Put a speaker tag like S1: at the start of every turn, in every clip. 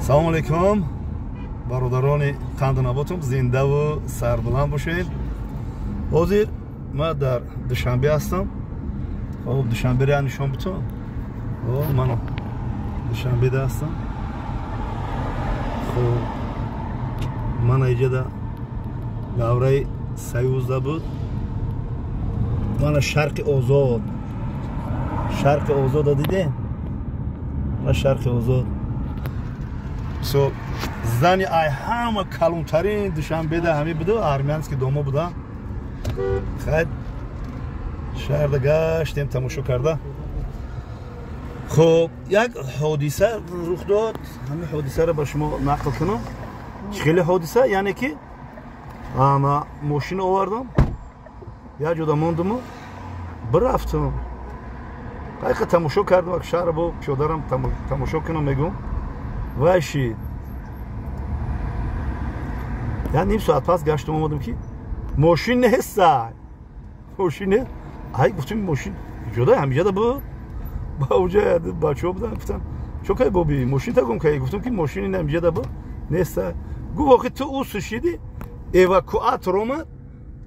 S1: Салому алейкум, бародарони қанду наботум, зиндаву сарбуланд бошед. Ҳозир ман дар Душанбе ҳастам. Хоб, Душанберо нишон битон. Ман Душанбеда ҳастам. Хоб, ман иҷада давраи Союзда буд. Мана Шарқи Озод. Шарқи Озода дидем? Мана Шарқи Озод. Со зани ай ҳама калонтарин Душанбеда ҳами буду, армянский домо буда. Хайд, шаҳрда гаштем, тамошо карда. Хоб, як ҳодиса рух дод. Ҳамин ҳодисаро ба шумо нақл кунам. Чӣ хеле ҳодиса? Яъне ки ана мошина овардам, як ҷода мондуму бирафтам. Қайқа тамошо кардам, як шаҳра бо пиёдарам тамошо кунам, мегӯм. Вай шид. Як ним соат пас гаштам, омадам ки мошин нест. Мошин нест. Ай, гуфтам, мошин ҷода ҳамиҷада буд. Ба уҷа бачаҳо будан, гуфтам, чо кай боби мошин та гум кай? Гуфтам ки мошини ҳамиҷада буд, нест. Гуфт, охи ту ӯ сушиди, эвакуатор омад,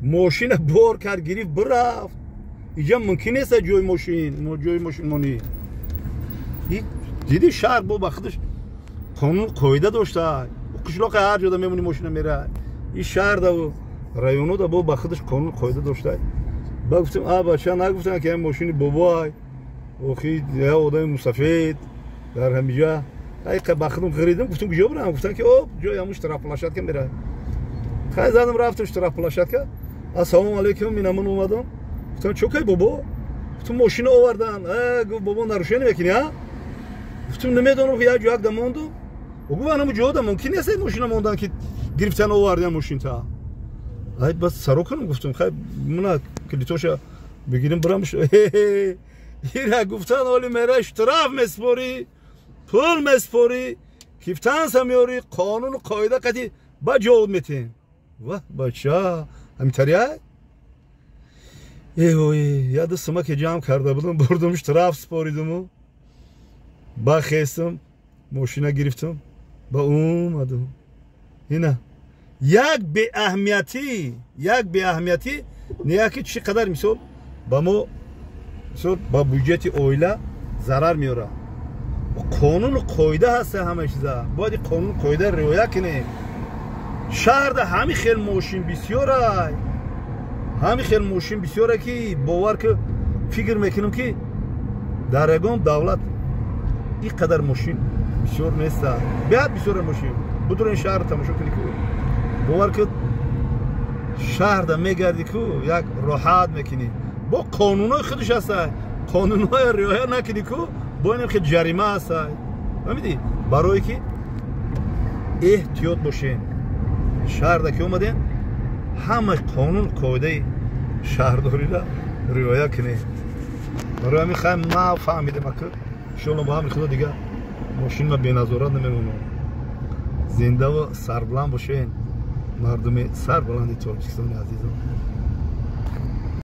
S1: мошина бор кард, гирифт, бирафт. Иҷа мумкин нест ҷои мошин, ҷои мошин монӣ. Диди, шаҳр бо ба худаш қонун қоида дошта. Қишлоқи ҳар ҷода мемонӣ, мошина мерай. Ин шаҳрдаву районода бо ба худаш қонун қоида дошта. Ба гуфтем, а бача, нагуфтам ки мошини бобоай. Охи я одами мусафед дар ҳамиҷа. Ай ба худам ғиридам, гуфтам куҷо бирам? Гуфтам ки о ҷои ҳамун штрафплощадка мерай. Хай, задам, рафтам штрафплощадка. Ассалому алейкум, минамун омадам. Гуфтам, чо кай бобо? Гуфтам, мошина овардан. Гуфт, бобо, нарушение мекунӣ, а? Гуфтам, намедонам, як ҷо як да мондум. Гуфт, анаму ҷода мумкин нест мошина мондан, ки гирифтан овардан мошинта. Ай, бас саро кунам, гуфтам, хай мана калитоша бигирим, бирам. Ира гуфтан, оли мера штраф меспорӣ, пул меспорӣ, квитансия меорӣ, қонуну қоида қати ба ҷавоб метем. Ва бача, ҳамитария? Эҳой, яду сума ки ҷамъ карда будам, бурдум, штраф споридуму бахестам, мошина гирифтам, ба омадам. Ина як беаҳамиятӣ, як беаҳамиятӣ неяки чӣ қадар мисол ба мо, мисол ба буҷети оила зарар меорад. Қонуну қоида ҳаста, ҳама чиза бояд қонуну қоида риоя кунем. Шаҳрда ҳами хел мошин бисёрай, ҳами хел мошин бисёре ки бовар ки фикр мекунам ки дар ягон давлат ин қадар мошин бисёр неста. Беҳад бисёре мошин. Будур ин шаҳр тамошо кунӣ ку, бовар ки шаҳрда мегардӣ ку, як роҳат мекунӣ. Бо қонунҳои худаш ҳаста, қонунҳои риоя накунӣ ку, бо инам хел ҷарима ҳаста. Фаҳмидӣ? Барое ки эҳтиёт бошем. Шаҳрда ки омадем, ҳама қонун қоидаи шаҳрдориро риоя кунем. Барои ҳамин хай ма фаҳмидем, ака, иншоалло бо ҳамри худо дига мошинма беназорат намемонам. Зиндаву сарбуланд бошен, мардуми сарбуланди Тоҷикистони азизам.